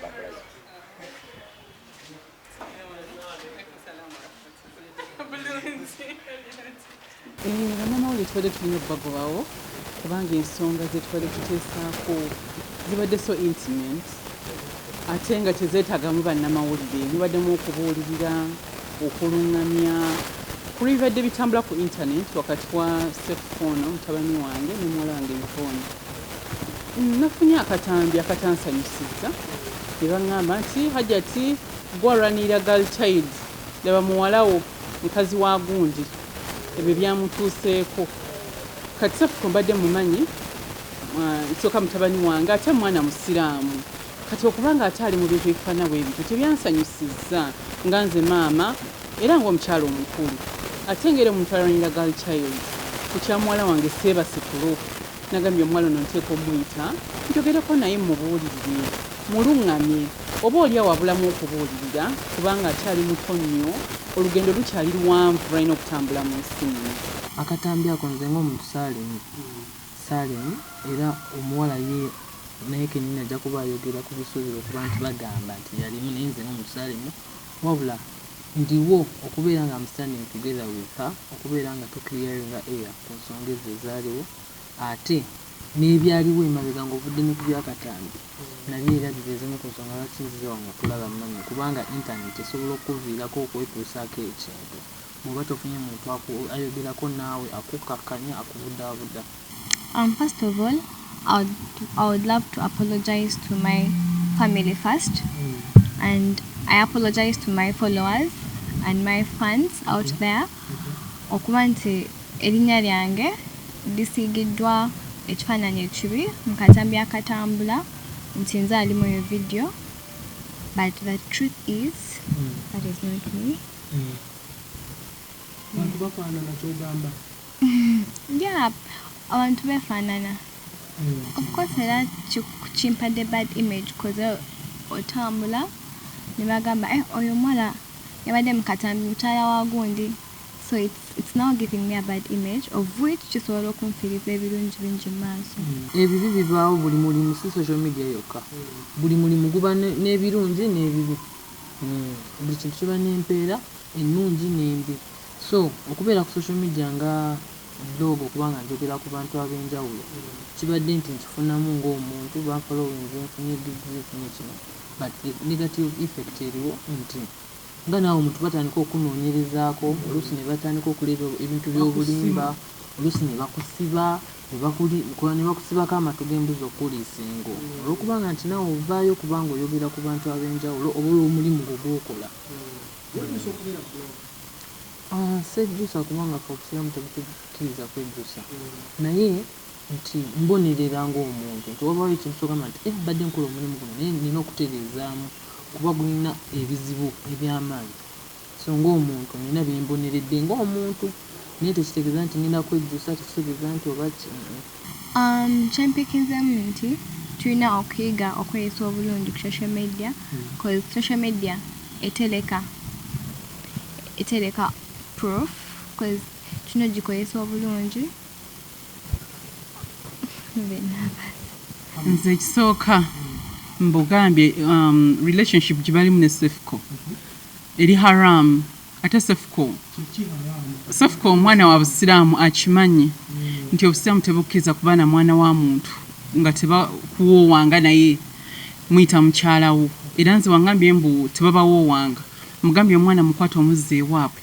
Bakulaze. Bannamawulire tubadde tulina okubagobawo kubanga ensonga zetubadde tuteesaako zibadde so intimate ate nga tezeetagamu bannamawulire. Mubaddemu okubuulirira, okulungamya ku lw'ebibadde bitambula ku internet wakati wa Sefuko ono mutabani wange ne muwala wange Yvonne. Nafunye akatambi akatansanyusizza ne baŋŋamba nti Hajati gwe alwanirira girl child, laba muwala wo mukazi wa gundi ebyo byamutuuseeko. Kati Sefuko mbadde mumanyi nsooka mutabani wange ate mwana musiraamu, kati okuba nga ate ali mu bintu ebifaanana bwe bityo tebyansanyusizza nga nze maama era ng'omukyala omukulu ate ng'era omuntu alwanirira girl child. Ku kya muwala wange seebase tulo, nagambye omuwala ono nteekwa omuyita njogereko naye mmubuulirire, mulung'amye oba oli awo abulamu okubuulirira kubanga akyali muto nnyo, olugendo lukyali luwanvu lw'alina okutambula mu nsi muno. Akatambi ako nze ng'omuntu saalimu, saalimu era omuwala ye naye kennyini ajja kuba ayogera ku bisuubirwa okuba nti bagamba nti yalimu naye nze ng'omuntu saalimu wabula ndiwo okubeera nga am standing together with her okubeera nga tu clearinga air ku nsonga ezo ezaaliwo ate n'ebyaliwo emabega ng'ovudde ne ku by'akatambi nabyo era zize ezimu ku nsonga lwaki nzize wano okulaba mummy kubanga internet esobola okukuviirako okwetuusaako ekintu bw'oba tofunye muntu ayogerako naawe akukkakkanya akubudaabuda. First of all, I would love to apologize to my family first, and I apologize to my followers and my fans out there. Okuba nti erinnya lyange lisiigiddwa ekifaananyi ekibi mu katambi akatambula nti nze ali mu eyo video, but the truth is that is not me. Bantu bafaanana kyogamba? Yeah, abantu beefaanana. Of course era kimpadde bad image 'cause otambula ne bagamba, "Eh, oyo omuwala yabadde mu katambi, mukyala wa gundi." So it's now giving me a bad image, of which kisobola okunfiiriza ebirungi bingi mu maaso. Ebibi bibaawo buli mulimu, si social media yokka. Buli mulimu guba n'ebirungi n'ebibi. Buli kintu kiba n'empeera ennungi n'embi. So okubeera ku social media nga blog, okubanga njogera ku bantu ab'enjawulo, kibadde nti nkifunamu ng'omuntu banfollowinze, nfunye gigs, nfunye kino, but the negative effect eriwo nti nga naawe omuntu batandika okunoonyerezaako, oluusi ne batandika okuleeta ebintu by'obulimba, oluusi ne bakusiba ne bakusibako amatu g'embuzi okukuliisa engo olw'okubanga nti naawe ovaayo kubanga oyogera ku bantu ab'enjawulo oba olw'omulimu gwo gw'okola. Ah, sejjusa kubanga ffe obusiraamu tebutukkiriza kwejjusa, naye nti mbonerera ng'omuntu nti wabaawo ekintu kyogamba nti, "Eh, mbadde nkola omulimu guno naye nina okutereezaamu kuba gulina ebizibu eby'amaanyi." So ng'omuntu nina byemboneredde ng'omuntu, naye tekitegeeza nti ngenda kwejjusa, tekitegeeza nti oba ki. Kyempikinzemu nti tulina okuyiga okweyisa obulungi ku social media, 'cause social media etereka proof, 'cause tulina ogikozesa obulungi. Nbe nervous. Nze ekisooka mbugambye, relationship gye balimu ne Sefuko eri haram. Ate Sefuko, Sefuko omwana wa busiraamu, akimanyi nti obusiraamu tebukkiriza kuba na mwana wa muntu nga tebakuwoowanga naye muyita mukyalawo. Era nze wangambye mbu tebabawoowanga, mugambye omwana mukwate omuzza ewaabwe.